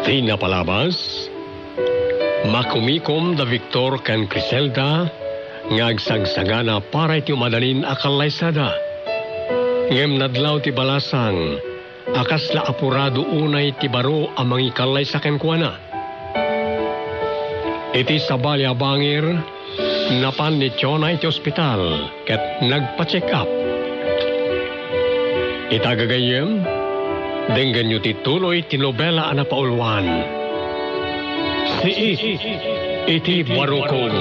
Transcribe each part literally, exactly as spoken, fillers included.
Ti napalabas, makumikom da Victor ken Criselda nga agsagsagana para iti umadanin a kallaysada. Ngem nadlaw ti balasang a kasla apurado unay ti baro a mangikallaysa kenkuana. Iti sabali a bangir, napan ni Chona iti ospital ket nagpa-check up. Ita gagayyem, denggenyo ti tuloy ti nobela a napauluan, Siit iti Barukon.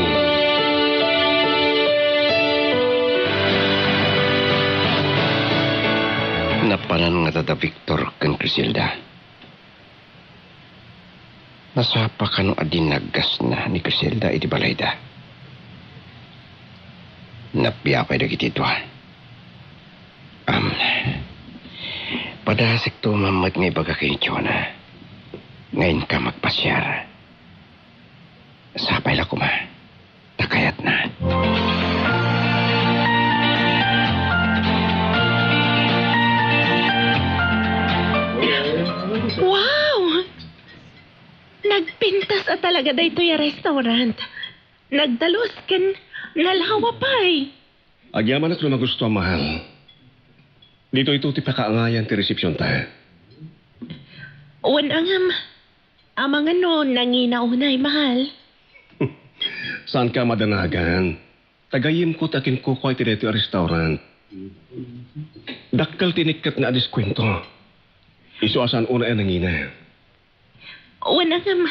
Napanan ngata da Victor ken Criselda. Nasapa kano a dinaggasna ni Criselda iti balayda. Nappiapay dagiti dua. Am, padasekto man met nga ibaga ken ni Chona nga inka magpasiar. Sapay la koma ta kayatna. Wow! Nagpintas a talaga daytoy a restaurant. Nagdalus ken nalawa pay. Agyamanak no magustuam, mahal. Ditoy to ti pakaangayan ti resepsionta. Wen a ngem, amangan no nangina unay, mahal. Saanka a madanagan? Ta gayyemko ti akinkukuay iti daytoy a restaurant. Dakkel ti inikkatna a diskuento. Isu a saan unay a nangina. Wen a ngem,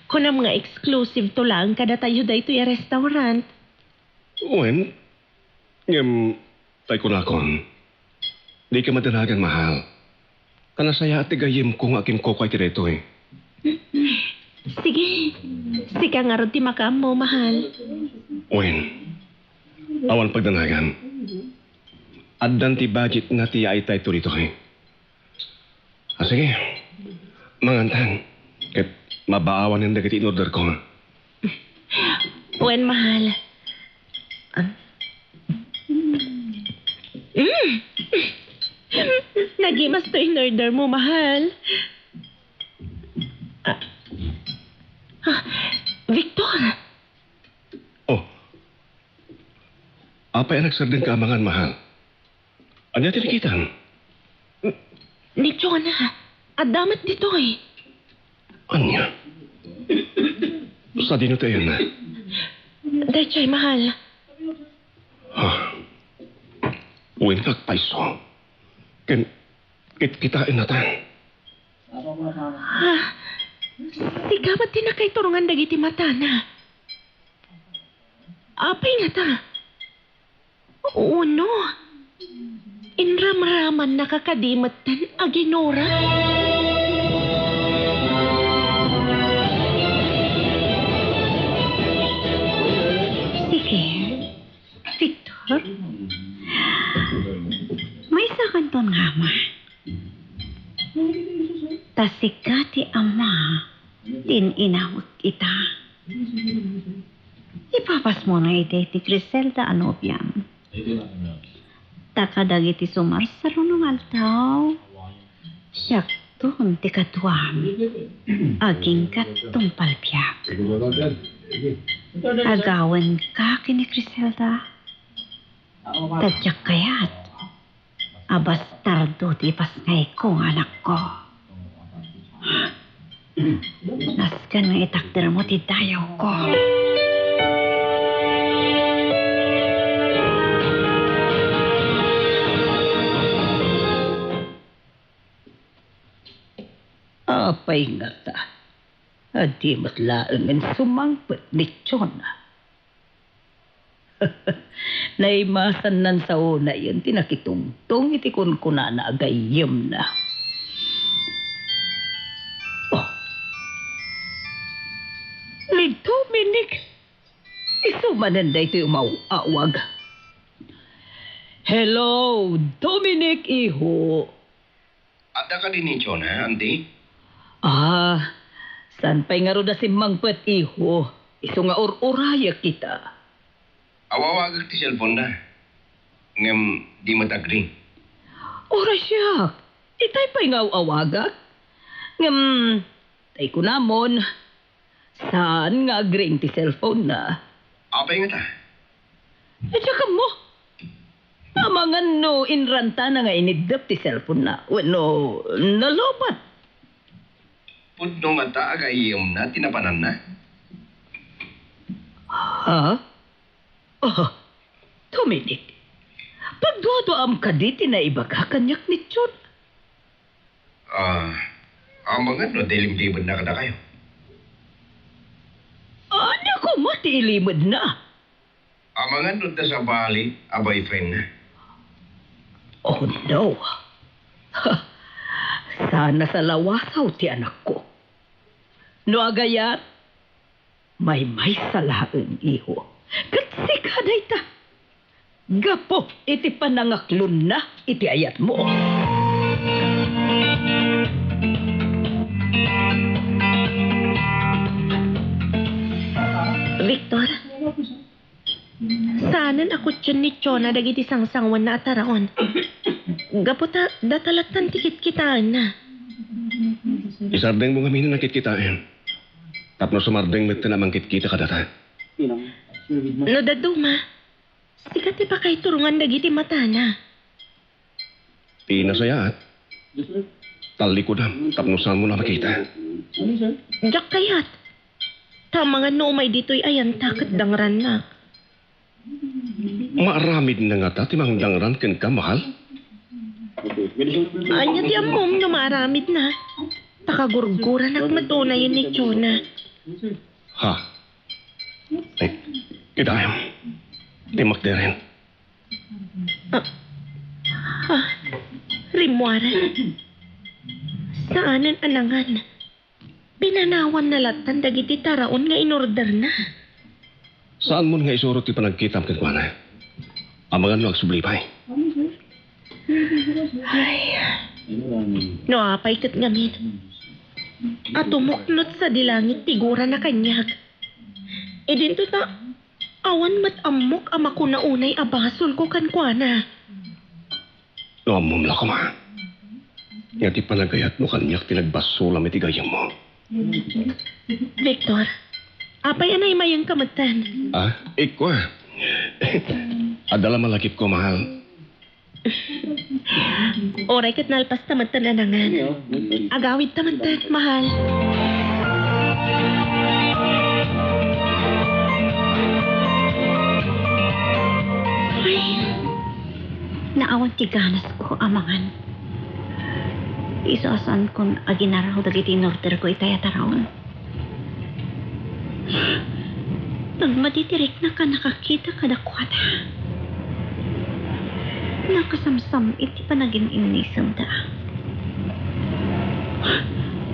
kunam nga exclusive to laeng kadatayo daytoy a restaurant. Wen, ngem, tay kunakon, dika madanagan, mahal. Ta nasayaat ti gayyemko nga akinkukuay iti daytoy. Sige, sika ngarud ti makaammo, mahal. Wen, awan pagdanagan. Addan ti budgetna ti yaaytayto ditoy. Ah, sige. Mangantan. Ket mabaawanen dagiti in-orderko. Wen, mahal. Ah. Mm. Nagimas to in-order mo, mahal. Ah. Ah, Victor! Oh. Apay a nagsardengka amangan, mahal? Ania ti nakitam? Ni Jonah, adda met ditoy. Ania? Sadino ti ayanna? Daydiay, mahal. Ha? Wen, agpayso. Ken kitkitaennatan. Ha? Sika met ti nakaiturongan dagiti matana. Apay ngata? Uno, inramramannaka kadi metten a ginura? Sige, Victor. Maysakanton nga ama. Ta sika ti ama ti in-inamek ita. Ipapasmo na iti ti Criselda a nobiam. Ta kadagiti sumarsaruno nga aldaw, siakton ti kaduam. Aginggattong palbiak. Agawenka ken ni Criselda. Ta diak kayat a bastardo ti ipasngayko nga anakko. Nasken nga itakdermo ti dayawko. Apay ngata, a di met laengen sumangpet ni Jonah? Naimasannan saonayen ti nakitungtong iti kunkunana a gayyemna. Oh. Ni Dominic! Isu manen daytoy umaw-awag. Hello, Dominic, iho. Adda kadi ni Jonah, Auntie? Ah, saan pay ngarud a simmangpet, iho? Isu nga ur-urayek ita. Aw-awagak ti cellphone na. Ngem di met agring. Uray siak, itay pay nga aw-awagak. Ngem, Ay kunamon, saan nga agring ti cellphone na? Apay ngata? Diak ammo. Amangan no inrantana nga iniddep ti cellphone na wenno nalawpat. Pudno ngata a gayyemna ti napananna? Ha? Oh, Dominic, pagduaduaam kadi ti naibaga kaniak ni John? Ah, amangan no dilimdimedna kadakayo? Ania koma ti ilimedna? Amangan no adda sabali a boyfriendna? Oh, no. Saan a salawasaw ti anakko. No agayat, maymaysa laeng, iho. Ket sika dayta. Gapu iti panangaklonna iti ayatmo. Victor, saanen a kutsyon ni Chona dagiti sangsanguenna a taraon. Gapu ta data lattan ti kitkitaenna. Isardengmo ngamin a kitkitaen. Tapno sumardeng metten a mangkitkita kadata. No dadduma, sika ti pakaiturongan dagiti matana. Ti nasayaat, tallikudam tapno saanmo la makita. Diak kayat. Ta amangan no umay ditoy ayanta ket dangrannak. Maaramidna ngata ti mangdangran kenka, mahal? Ania ti ammom no maaramidna? Ta kagurguranak met unayen ni Chona. Ha? Eh, kitaem. Ti makderen. Ah, ah, rimmuaren. Saanen a nangan. Pinanawanna lattan dagiti taraon nga inorderna. Saanmon nga isurot ti panagkitam kenkuana? Amangan no agsubli pay. Ay. No apay ket ngamin a tumuknot sadi langit ti gurana kaniak. Idinto ta awan met ammok a makuna unay a basolko kenkuana. No ammom la koma nga ti panagayatmo kaniak ti nagbasolam iti gayyemmo. Victor, apay a naimayengka metten? Ah, ikkua. Adda la malagipko, mahal. Uray ket nalpasta metten a nangan. Agawidta metten, mahal. Ay, naawan ti ganasko a mangan. Isu a saankon a ginaraw dagiti inorderko itay a taraon. Nagmadi ti riknak a nakakita kadakuada. Nakasamsam-it ti panagin-innisenda.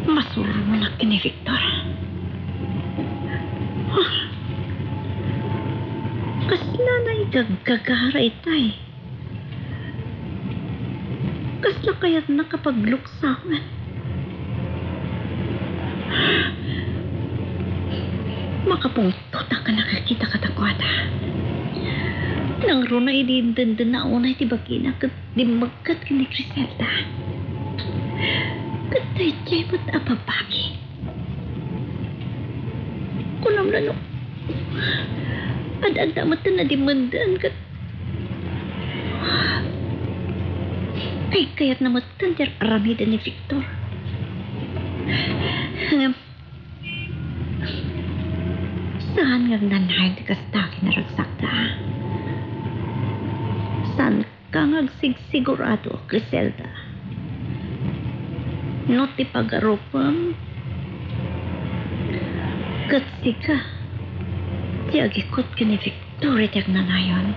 Masurmonak ken ni Victor. Kasla naigaggagara itay. Kasla kayatna kapagluksangan. Makapungtot a nakakita kadakuada. Nangruna idi indendena unay ti bagina ket dimmegkat ken ni Criselda. Ket daydiay met a babaki. Kunam la no ad-adda metten a dimmenden ket ay kayatna metten ti ar-aramiden ni Victor. Ngem, saan nga agnanayon ti kasta a kinaragsakda. Saan ka nga agsigsigurado, Criselda. No ti pagarupem ket sika ti agikut ken ni Victor iti agnanayon,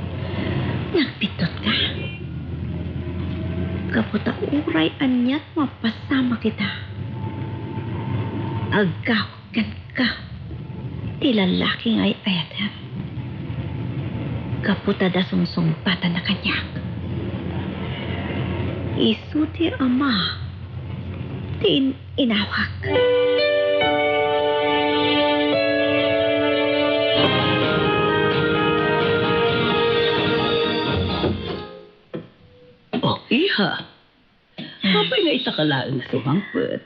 nagbiddut ka. Gapu ta uray aniat mapasamak ita, aggaw kenka ti lalaki nga ay-ayatem. Gapu ta da sungsungbatanna kaniak. Isu ti ama ti in-inawak. Oh, iha. Apay nga ita ka laeng a sumangpet?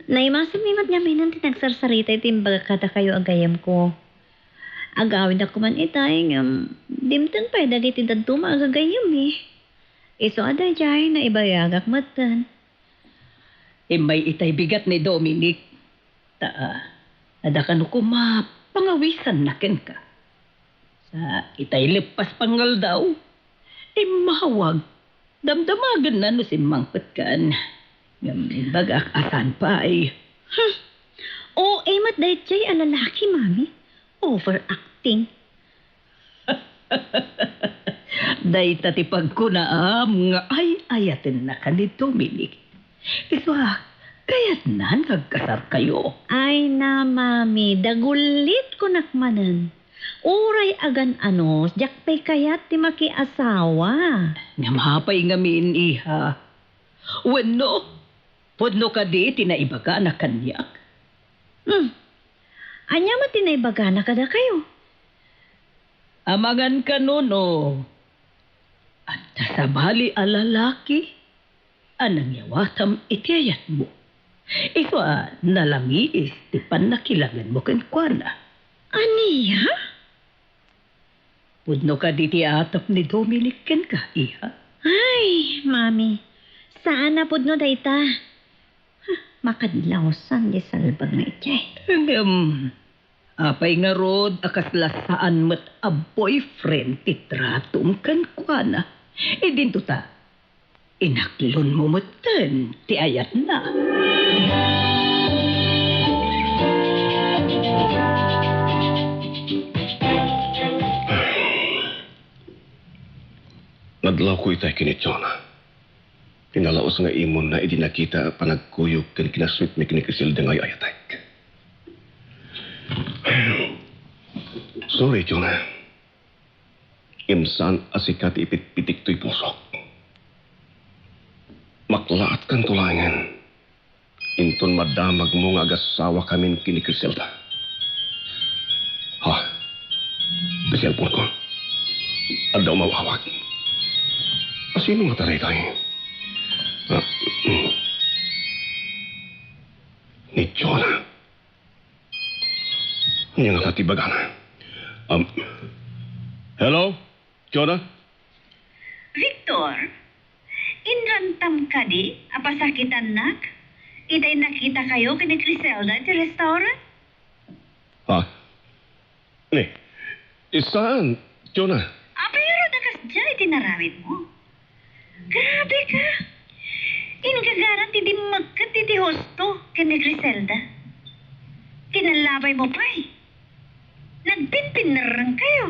Naimasem met ngamin ti nagsarsaritay ti imbagak kadakayo a gayyemko. Agawidak koman itay, ngem dimteng pay dagiti dadduma a gagayyemmi. Isu a daydiay, naibayagak metten. Immay itay bigat ni Dominic. Ta, adda kano koma pangawisanna kenka. Sa itay leppas pangaldaw, immawag. Damdamagenna no simmangpetkan. Ngem imbagak a saan pay. Hmm. O A met daydiay a lalaki, Mami. Overacting. Dayta ti pagkunaam nga ay-ayatennaka ni Dominic. Isu a, kayatnan nga agkasarkayo. Ay na, Mami, dagulit kunak manen. Uray agan-anos, diak pay kayat ti makiasawa. Ngem apay ngamin, iha? Wenno, pudno kadi ti naibagana kaniak? Hmm. Ania met ti naibagana kadakayo? Amangan kano no adda sabali a lalaki a nangyawatam iti ayatmo. Isu a nalamiis ti pannakilangenmo kenkuana. Ania? Pudno kadi ti atep ni Dominic kenka, iha? Ay, Mami, saan a pudno dayta. Ha, makadlawsan ti salbag nga idiay. Ngem, apay ngarud a kasla saan met a boyfriend ti tratom kenkuana? Idinto ta, inaklonmo metten ti ayatna. Nadlawko itay ken ni Jonah. Ti nalaus nga imonna idi nakita a panagkuyog ken kinasweetmi ken ni Criselda nga ay-ayatek. Sorry, Jonah. Ngem saan a sika ti ipitpitik toy pusok. Maklaatkanto laengen inton madamagmo nga agasawakamin ken ni Criselda. Ha? Ti cellphone ko. Adda umaw-awag. A, sino ngata daytoy? Ah, mm. Ni Jonah. Ania ngata ti ibagana? Um, hello? Jonah? Victor, inrantam kadi a pasakitannak itay nakitakayo ken ni Criselda iti restaurant? Ha? Ni, saan, Jonah? Apay ngarud a kasdiay ti inaramidmo? Grabe ka! Ingagaran ti dimmekket iti husto ken ni Criselda. Kinalabaymo pay. Nagpinpinnerrengkayo.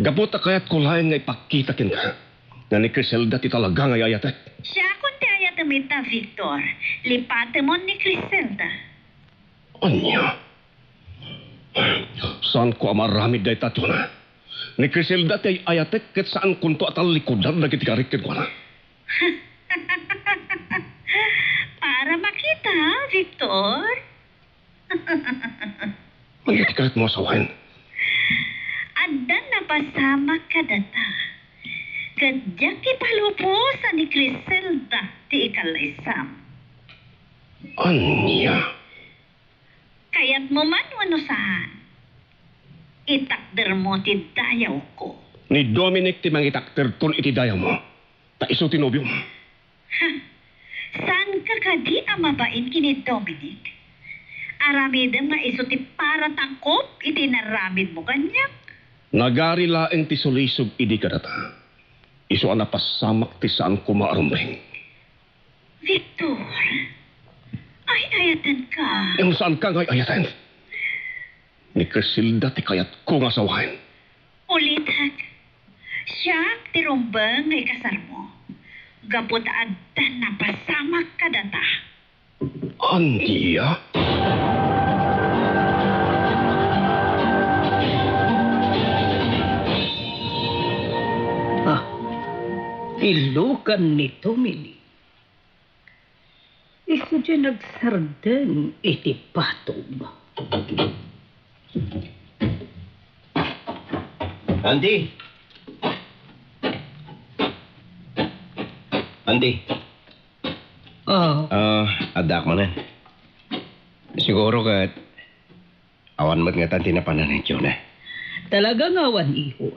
Gapu ta kayatko laeng nga ipakita kenka nga ni Criselda ti talaga nga ay-ayatek. Siakon ti ayatem ita, Victor. Lipatemon ni Criselda. Ania? Saanko a maaramid dayta, Jonah. Ni Criselda ti ay-ayatek ket saankonto a tallikudan dagiti karik kenkuana. Para makita, Victor. Ania ti kayatmo a sawen? Adda napasamak kadata. Ket diak ipalubosan ni Criselda ti ikalaysam. Ania? Kayatmo man wenno saan, itakdermo ti dayawko. Ni Dominic ti mangitakderton iti dayawmo. Ta isu ti nobiom. Ha? Saanka kadi a mabain ken ni Dominic? Aramidem nga isu ti paratakop iti inaramidmo kaniak. Nagari laeng ti sulisog idi kadata. Isu a napasamak ti saan koma a rumbeng. Victor, ay-ayatenka. Ngem saanka nga ay-ayaten? Ni Criselda ti kayatko nga asawaen. Ulitek, siak ti rumbeng nga ikasarmo. Gapu ta adda napasamak kadata. Ania? Ah, ilukan ni Dominic. Isu diay nagsardeng iti batom. Andy! Andy! Ah. Ah, addaak manen. Siguro ket awan met ngatan ti napanan ni Jonah. Talaga nga awan, iho.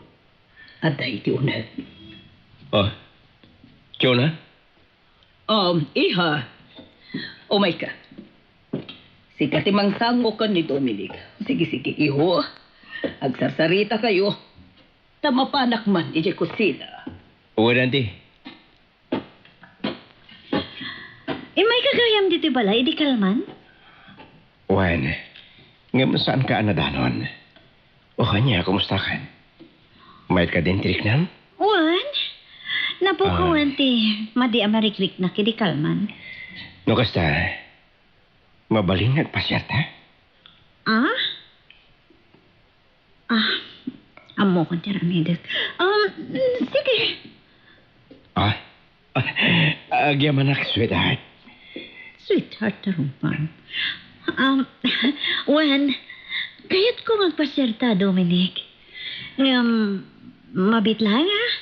Adda iti uneg. Oh, Jonah? Um, iha. Umayka. Sika ti mangsango ken ni Dominic. Sige, sige, iho. Agsarsarita kayo. Ta mapanak man iti kusina. Wen, auntie. Immayka gayam ditoy balay idi kalman? Wen, ngem saanka a nadanon. O ania, kumustakan? Mayat ka din ti riknam? Wen, napukawan Ah. ti madi a marikriknak idi kalman. No kasta, mabalin nga agpasiarta? Ah? Ah, ammokon ti aramidek. Um, sige. Ah? Agyamanak, sweetheart. Sweetheart, ta rumbang. Um, wen, kayatko nga agpasiarta, Dominic. Ngem, mabiit laeng, ah.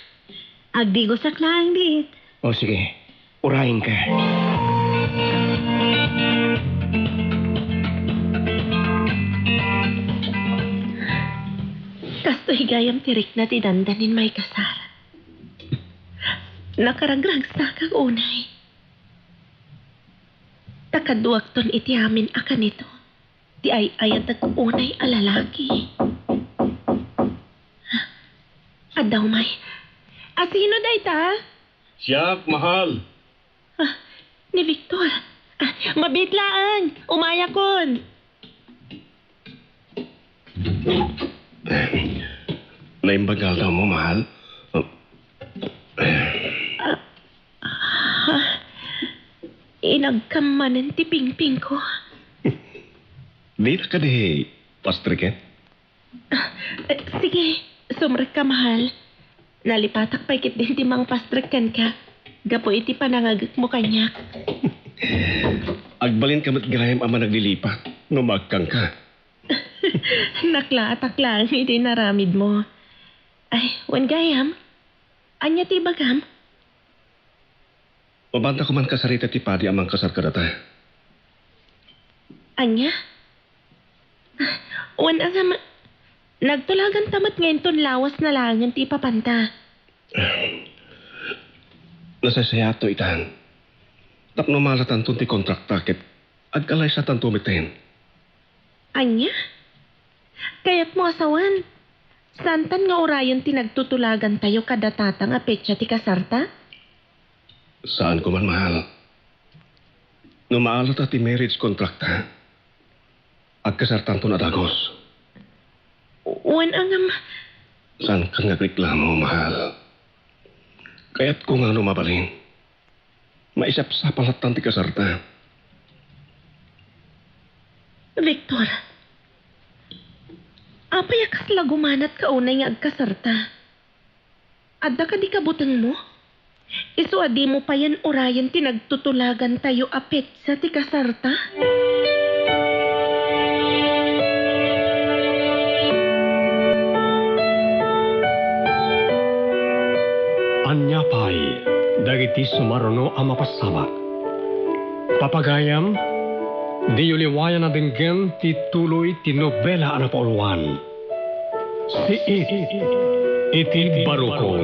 Agdigosak laeng, biit. O, sige. Urayenka. Kastoy gayam ti rikna ti dandanin maikasar. Nakaragragsakak unay. Ta kaduakton iti amin a kanito ti ay-ayatek unay a lalaki. Adda umay. A, sino dayta? Siak, mahal. Ah, ni Victor. Ah, mabiit laeng. Umayakon. Naimbag nga aldawmo, mahal. Ah, ah, inagkam manen ti pingpingko. Dina kadi pastreken? Ah, eh, sige, sumrekka, mahal. Nalipatak pay ketdin ti mangpastrek kenka gapu iti panangagekmo kaniak. Agbalinka met gayam a managlilipat no maakkangka. Naklaatak laeng iti inaramidmo. Ay, wen gayam, ania ti ibagam? Mabaanka man kasarita ti padi a mangkasar kadata. Ania? Wen a ngem, nagtulaganta met nga inton lawas na laengen ti ipapanta. Nasaysayaatto itan. Tapno malatanton ti kontrakta ket agkalaysatanto metten. Ania? Kayatmo a sawen, saantan nga urayen ti nagtutulagantayo kada tatang a petsa ti kasarta? Saanko man, mahal. No maalata ti marriage contractta, agkasartanton a dagus. Wen a ngem. Saankan nga agreklamo, mahal. Kayatko nga no mabalin, maisapsapalatan ti kasarta. Victor, apay a kasla gumanatka unay nga agkasarta? Adda kadi kabutengmo? Isu a dimo payen urayen ti nagtutulagantayo a petsa ti kasarta? Ania pay dagiti sumaruno a mapasabak? Papagayam, diyo liwayan a denggen ti tuloy ti nobela a napauluan. Siit iti barukon.